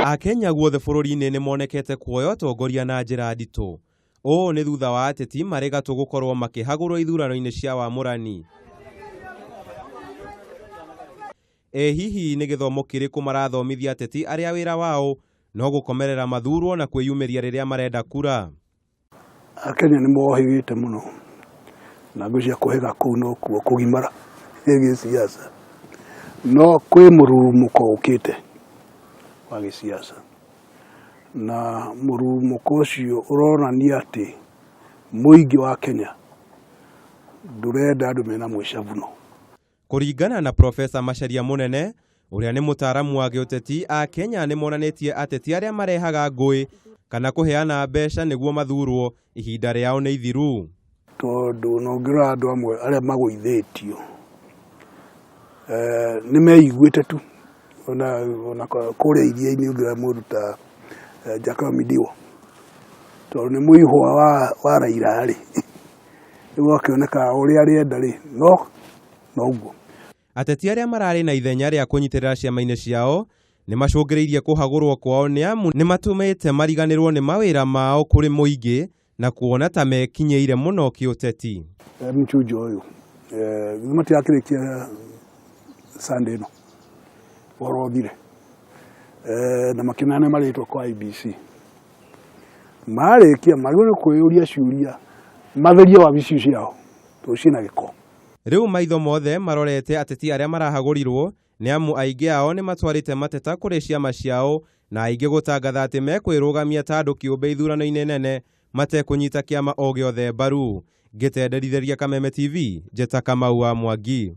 Akenya guothe bũrũri-inĩ nĩ monekete kuoya ũtongoria na njĩra nditũ. Ũũ nĩ thutha wa ateti marĩ gatũ gũkorwo makĩhagũrwo ithurano-inĩ cia wamũrani. Ĩ hihi nĩ gĩthomo kĩrĩkũ marathomithia ateti arĩa wĩra wao no gũkomerera mathurwo na kwĩyumĩria rĩrĩa marenda kura? Akenya nĩ mohĩgĩte mũno na ngwĩciria kũhĩga kũu nokuo kũgimara gĩgĩsiasa, no kwĩ mũrurumũko ũkĩte wa gĩsiasa, na mũrurumũko ũcio ũronania atĩ mũingĩ wa Kenya ndũrenda andũ mena mwĩcavuno. Kũringana na Profesa Macharia Mũnene, ũrĩa nĩ mũtaaramu wa gĩũteti, Akenya nĩ monanĩtie ateti arĩa marehaga ngũĩ kana kũheana mbeca nĩguo mathurwo ihinda rĩao nĩ ithiru. Tondũ na ũngĩrora andũ amwe arĩa magũithĩtio nĩ meiguĩte tu ona kũrĩa iria-inĩ ũngĩrora mũndũ ta Jakaya Midiwo, tondũ nĩ mũihwa wa Raila rĩ, rĩu agakĩoneka ũrĩa arĩenda rĩ, no noguo. Ateti arĩa mararĩ na ithenya rĩa kũnyitĩrĩra ciama-inĩ ciao nĩ macũngĩrĩirie kũhagũrwo kwao nĩ amu nĩ matũmĩte mariganĩrwo nĩ mawĩra mao kũrĩ mũingĩ na kuona ta mekinyĩire mũno kĩũteti. Mchujo ũyũ githĩ matirakĩrĩkia Sunday ĩno ũhoro ũthire, na makĩneane marĩtwa kwa IEBC, marĩkia magĩrĩirwo nĩ kwĩyũria ciũria matherie wabici ciao tondũ ciĩna gĩko. Rĩu maitho mothe marorete ateti arĩa marahagũrirwo nĩ amu aingĩ ao nĩ matwarĩte mateta kũrĩ ciama ciao na aingĩ gũtangatha atĩ mekwĩrũgamia ta andũ kĩũmbe ithurano-inĩ nene matekũnyita kĩama o gĩothe mbaru. Ngĩtenderithĩria Kameme TV, Njeta Kamau wa Mwangi.